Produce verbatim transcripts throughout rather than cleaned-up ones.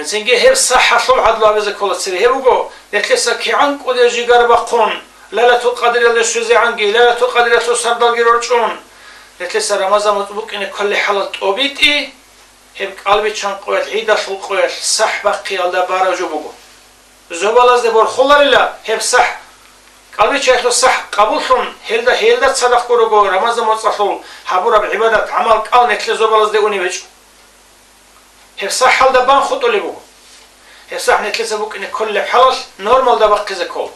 Цинги гьеб сахӀалъул гӀадлу гьабизе ккола цебе. Гьеб буго, нилъеца кигӀан кӀудияв жигар бахъун, Лайлатул Къадриялде щвезегӀанги, Лайлатул Къадриялъул сардалги рорчӀун, нилъеца Рамазан муцӀ букӀине кколеб хӀалалъ тӀобитӀи, гьеб кӀалбиччан къоялъ, гӀидалъул къоялъ сахӀ бахъиялда бараб жо буго. Зобалазде борхуларила гьеб сахӀ. КӀалбиччаялъул сахӀ къабуллъун, гьелда, гьелда цадахъго руго Рамазан муцӀалъул гьабураб гӀибадат-гӀамал кӀал нилъер зобалазде унеб гьечӀо. Гьеб сахӀалда бан хутӀулеб буго. Гьеб сахӀ нилъеца букӀине кколеб хӀалалъ нормалда бахъизе ккола.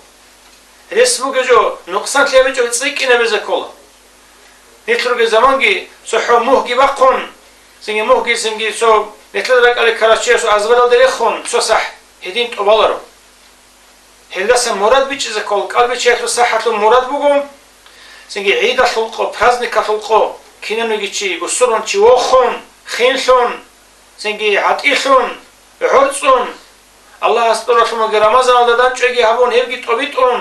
Рес бугеб жо, нукъсанлъи гьабичӀого цӀикӀкӀинабизе ккола. Нилъ ругел заманги цохӀо мугьги бахъун, цинги мугьги, цинги цо нилъер ракӀалде ккарав чиясул азбаралде рехун цо сахӀ гьедин тӀубаларо. Гьелдаса мурад бичӀчӀизе ккола, кӀалбиччаялъул сахӀалъул мурад буго, цинги гӀидалъул къо, праздникалъул къо, кинавниги чи, бусурманчи вохун, хинлъун, цинги гӀатӀилъун, гӀорцӀун, Аллагьас тӀуралъумаги Рамазаналда дандчӀвайги гьабун, гьебги тӀобитӀун,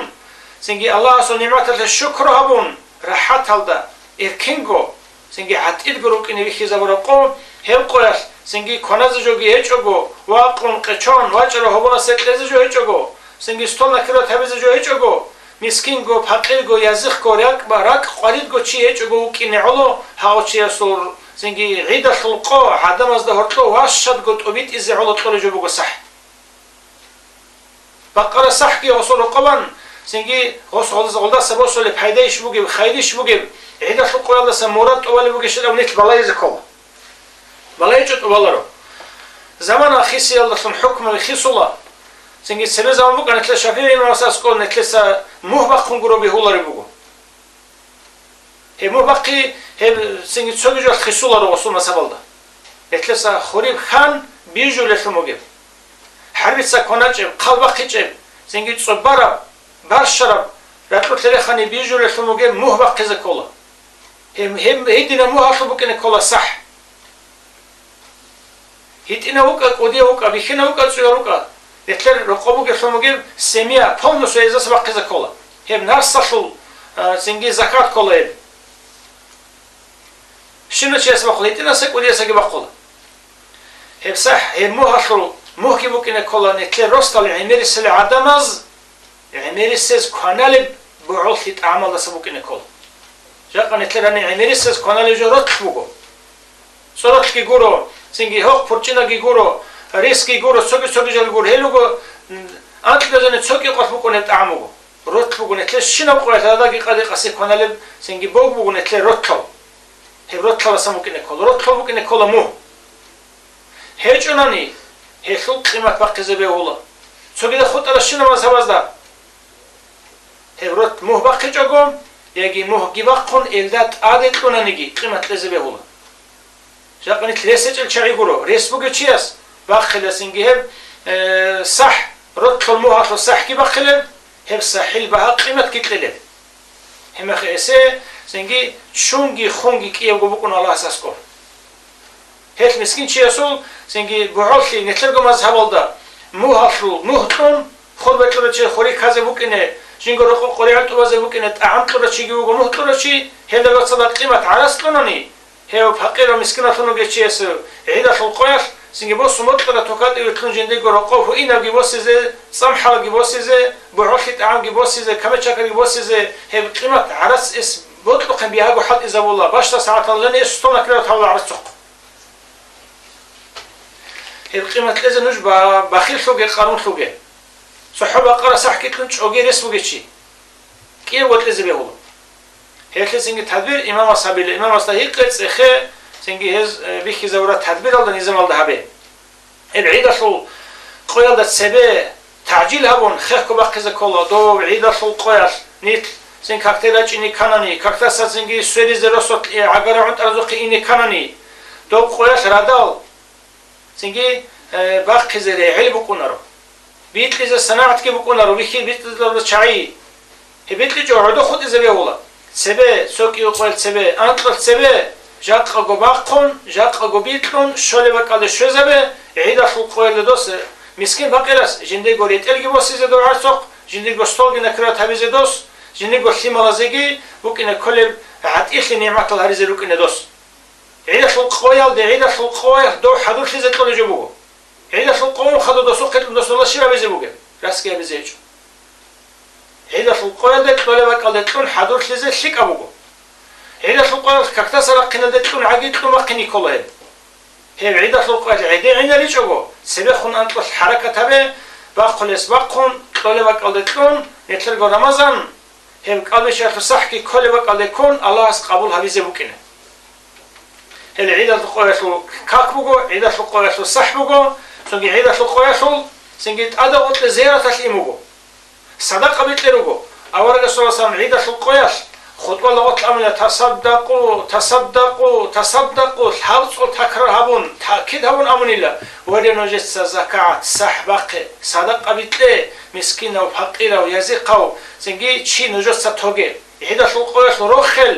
цинги Аллагьасул нигӀматалъе шукру гьабун, рахӀаталда, эркинго, цинги гӀатӀидго рукӀине вихьизабураб къо, гьеб къоялъ цинги кваназе жоги гьечӀого, вакъун, къечон, вачӀарав гьоболасе кьезе жо гьечӀого, цинги стол накират гьабизе жо гьечӀого, мискинго, пакъирго, язихъго, ракӀба-, ракӀ къваридго чи гьечӀого вукӀине гӀоло, гьав чиясул цинги гӀидалъул къо гӀадамазда гьоркьов ващадго тӀобитӀизе гӀоло кьолеб жо буго сахӀ. Бакъара сахӀги гъосул рокъован, цинги гъос гъолдаса, гъолдаса босулеб пайдайищ бугеб, хайрищ бугеб, гӀидалъул къоялдаса мурад тӀубалеб бугищилан нилъ балагьизе ккола. БалайчӀо тӀубаларо. Замана хисиялдалъун хӀукмуби хисула. Цинги цебе заман букӀана нилъер ШафигӀи имамас аскӀов нилъеца мугь бахъун гуро бегьулареб буго. Гьеб мугь бахъи, гьеб цинги цоги жо хисуларо гъосул мазгьабалда. Нилъеца хуриб хьан бижулелъун бугеб. ХӀарбица кваначӀеб, хъал бахъичӀеб, цинги цӀубараб, барщараб, ракьулъ рехани бижулелъун бугеб мугь бахъизе ккола. Гьеб, гьеб, гьединаб мугьалъуб букӀине ккола сахӀ. ГьитӀинав вукӀа, кӀудияв вукӀа, бихьинав вукӀа, цӀуяв вукӀа. Нилъер рокъов бугелъун бугеб семья полностью гьезаса бахъизе ккола. Гьеб напсалъул, а, цинги закат ккола гьеб. Щивав чиясе бахъула, гьитӀинаса кӀудиясаги бахъула. Гьеб сахӀ, гьеб мугьалъул мугьги букӀине ккола нилъер росдал гӀемерисел гӀадамаз, гӀемерисез кваналеб бугӀолъи тӀагӀамалдаса букӀине ккола. Жакъа нилъер гьаниб гӀемерисез кваналеб жо ролъ буго. ЦӀоролъги гуро, цинги гьохъ пурчӀинабги гуро, рисги гуро, цоги-цоги жал гуро. Гьел руго, м, анкьабилеб жо цо кӀикъоялъ букӀунеб тӀагӀам буго. Ролъ буго нилъер щинаб къоялъ гьадаги къаде къаси кваналеб, цинги бог буго нилъер ролъал. Гьеб ролъаласан букӀине ккола. Ролъал букӀине ккола мугь. ГьечӀонани, гьелъул къимат бахъизе бегьула. Цогидал хутӀарал щинаб мазгьабазда гьеб ролъ мугь бахъичӀого, яги мугьги бахъун, элда тӀаде кьунаниги къимат кьезе бегьула. Жакъа нилъ рес гьечӀел чагӀи гуро, рес бугев чияс бахъила цинги гьеб, э, сахӀ, ролъал мугьалъул сахӀги бахъилеб, гьеб сахӀил багьа къиматги кьелеб. Гьеб мехалъ гьесие цинги чунги хунги кӀиябго букӀун Аллагьас аскӀоб. Гьелъ мискин чиясул цинги бугӀолъи нилъерго мазгьабалда мугьалъул мугь кьун, хурбе кьурав чи хури кказе букӀине, жинго рокъоб къваригӀел тӀубазе букӀине, тӀагӀам кьурав чиги вуго мугь кьурав чи, гьелда цадахъ къимат гӀарац кьунани, гьев пакъир ва мискиналъун вугев чиясе гӀидалъул къоялъ цинги босун бокьараб токатӀи вилълъун жиндирго рокъоб гьуинабги босизе, цӀамхӀалги босизе, бугӀолъи тӀагӀамги босизе, камечакарги босизе, гьеб къимат гӀарац эс бокьухъин бигьаго хӀалтӀизабула, бащдаб сагӀаталда жаниб эс стол накрывать гьабула гӀарацухъ. Гьеб къимат кьезе нуж ба-, бахиллъуге, къарумлъуге. ЦохӀо бакъара сахӀ кьун чӀоги рес бугев чи кӀиябго кьезе бегьула. Гьелъецинги тадбир имамас гьабила, имамасда гьикъе, цӀехе, цинги гьез, э, бихьизабураб тадбиралда, низамалда гьабе. Гьеб гӀидалъул къоялда цебе тагӀжил гьабун, хехго бахъизе ккола дов гӀидалъул къоялъ нилъ цин какде рачӀине кканани, какдаса цинги сверизе росулъ, э, гӀагара гӀунтӀаразухъе ине кканани, дов къоялъ радал, цинги, э, бахъизе регӀел букӀунаро. Бикьизе санагӀатги букӀунаро, бихьи-, бикьизабураб чагӀи. Гьеб бикьичӀого гӀодов хутӀизе бегьула. Цебе, цо кӀиго къоялъ цебе, анкьалъ цебе, жакъаго бахъун, жакъаго бикьун, щолеб бакӀалде щвезабе, гӀидалъул къоялде дос, мискин-пакъирас жиндирго ретӀелги босизе дов гӀарцухъ, жиндирго столги накрывать гьабизе дос, жиндирго лъималазеги букӀине кколеб гӀатӀилъи нигӀматал гьаризе рукӀине дос. ГӀидалъул къоялде, гӀидалъул къоялъ дов хӀадурлъизе кьолеб жо буго. ГӀидалъул къо Хадуб досухъе кьун досулла щиб гьабизе бугеб? Расги гьабизе гьечӀо. ГӀидалъул къоялде кьолеб бакӀалде кьун хӀадурлъизе лъикӀаб буго. ГӀидалъул къоялъ кагътаса рахъиналде кьун гӀаги кьун бахъине ккола гьеб. Гьеб гӀидалъул къоялъ гӀедегӀинаричӀого, цебехун анкьалъ хӀаракат гьабе, бахъулес бахъун, кьолеб бакӀалде кьун, нилъерго Рамазан, гьеб кӀалбиччаялъул сахӀги кколеб бакӀалде ккун, Аллагьас къабул гьабизе букӀине. Гьел гӀидалъул къоялъул как буго, гӀидалъул къоялъул сахӀ буго, цоги гӀидалъул къоялъул, цинги тӀадаб гъоркье зияраталъ ин буго. Садакъа бикье руго. Аварагас саллаллагьу гӀалайгьи ва саллам гӀидалъул къоялъ хутӀбала гъорлъ абуна: «Тасаддакъу, тасаддакъу, тасаддакъу», лъабцӀул такрар гьабун, таъкид гьабун абунила: «Варе нужеца закагӀат, сахӀ бахъе, садакъа бикье, мискинав, пакъирав, язихъав, цинги чи нужеца тоге». ГӀидалъул къоялъ рохел,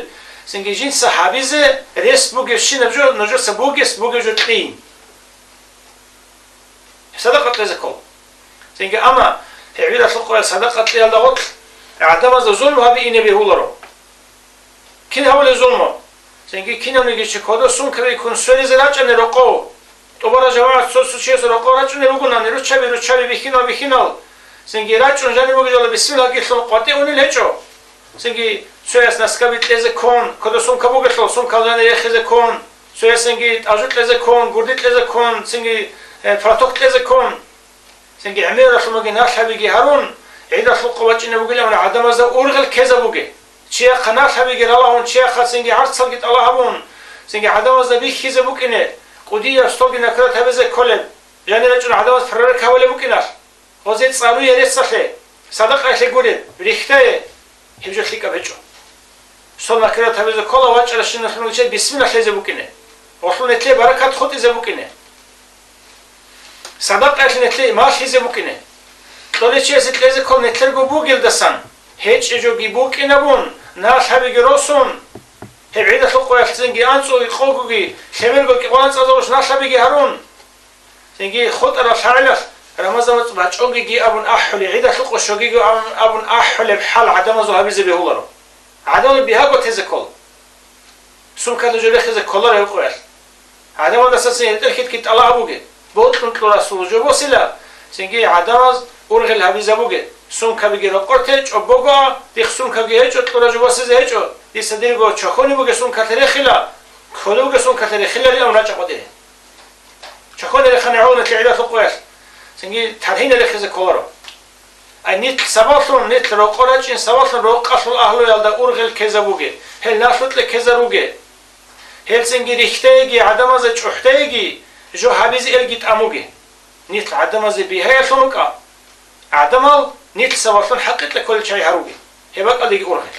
цинги жинца гьабизе рес бугебщинаб жо нужеца бугес бугеб жо кьейин. Садакъа кьезе ккола. Цинги, амма гьеб гӀидалъул къоялъ садакъа кьеялда гъорлъ гӀадамазда зулму гьаби ине бегьуларо. Кин гьабулеб зулму? Цинги кинавниги чи кодо сумкаби ккун сверизе рачӀани рокъов, тӀубараб жамагӀат цо-цо чиясул рокъов рачӀунел ругонани, руччаби-руччаби, бихьинал-бихьинал, цинги рачӀун жаниб бугеб жо бисмиллагьги лъун къватӀи унел гьечӀо. Цинги цояс наскаби кьезе ккун, кодо сумка бугелъул, сумкал жанир рехизе ккун, цоясенги тӀажу кьезе ккун, гурди кьезе ккун, цинги, э, фартук кьезе ккун. Цинги гӀемералъумаги налъабиги гьарун, гӀидалъул къо бачӀине бугилан гӀадамазда ургъел ккезабуге. Чияхъа налъабиги ралагьун, чияхъа цинги гӀарцалги тӀала гьабун, цинги гӀадамазда бихьизе букӀине, кӀудияб столги накрат гьабизе кколеб, жанир рачӀун гӀадамаз прорек гьавулеб букӀиналъ. Гъозе цӀалуе реццалъе, садакъаялъе гуреб, рихьдае, гьеб жо лъикӀаб гьечӀо. Стол накрат гьабизе ккола, вачӀаращиналъун гьечӀеб бисмилла лъезе букӀине. Гъолъул нилъее баракат хутӀизе букӀине. Садакъаялъе нилъее малъизе букӀине. Кьолев чиясе кьезе ккол нилъерго бугелдасан, гьечӀеб жоги букӀинабун, налъабиги росун, гьеб гӀидалъул къоялъ цинги анцӀгоги къогоги, лъеберго кӀикъоялда цӀалулъ налъабиги гьарун. Цинги хутӀараб лъагӀалалъ Рамазан моцӀ бачӀогиги абун ахӀулеб, гӀидалъул къо щогиги абун, абун ахӀулеб хӀал гӀадамазул гьабизе бегьуларо. ГӀадамал бигьаго тезе ккола. Сумкалда жо рехизе кколаро гьеб къоялъ. ГӀадамалдаса цин гьетӀер хьитги тӀала гьабуге. Бокьун кьурасул жо босила, цинги гӀадамаз ургъел гьабизабуге. Сумкабиги рокъор те, чӀобого а, дихъ сумкаги гьечӀо, кьура жо босизе гьечӀо. Дица дирго чохьони буге сумкалъе рехила, кколеб буге сумкалъе рехиларилан рачӀа къватӀире. Чохьони рехани гӀоло нилъ гӀидалъул къоялъ, цинги таргьине рехизе кколаро. Ай, нилъ сабаблъун, нилъ рокъор рачӀин сабаблъун рокъалъул агьлуялда ургъел ккезабуге, гьел налъукье ккезаруге. Гьел цинги рихьдайги, гӀадамазда чӀухӀдайги, жо гьабизе элги тӀамуге. Нилъ гӀадамазде бигьаялъун рукӀа. ГӀадамал нилъ сабаблъун хӀакъикъа кколел чагӀи гьаруге. Гьеб бакӀалдеги ургъел.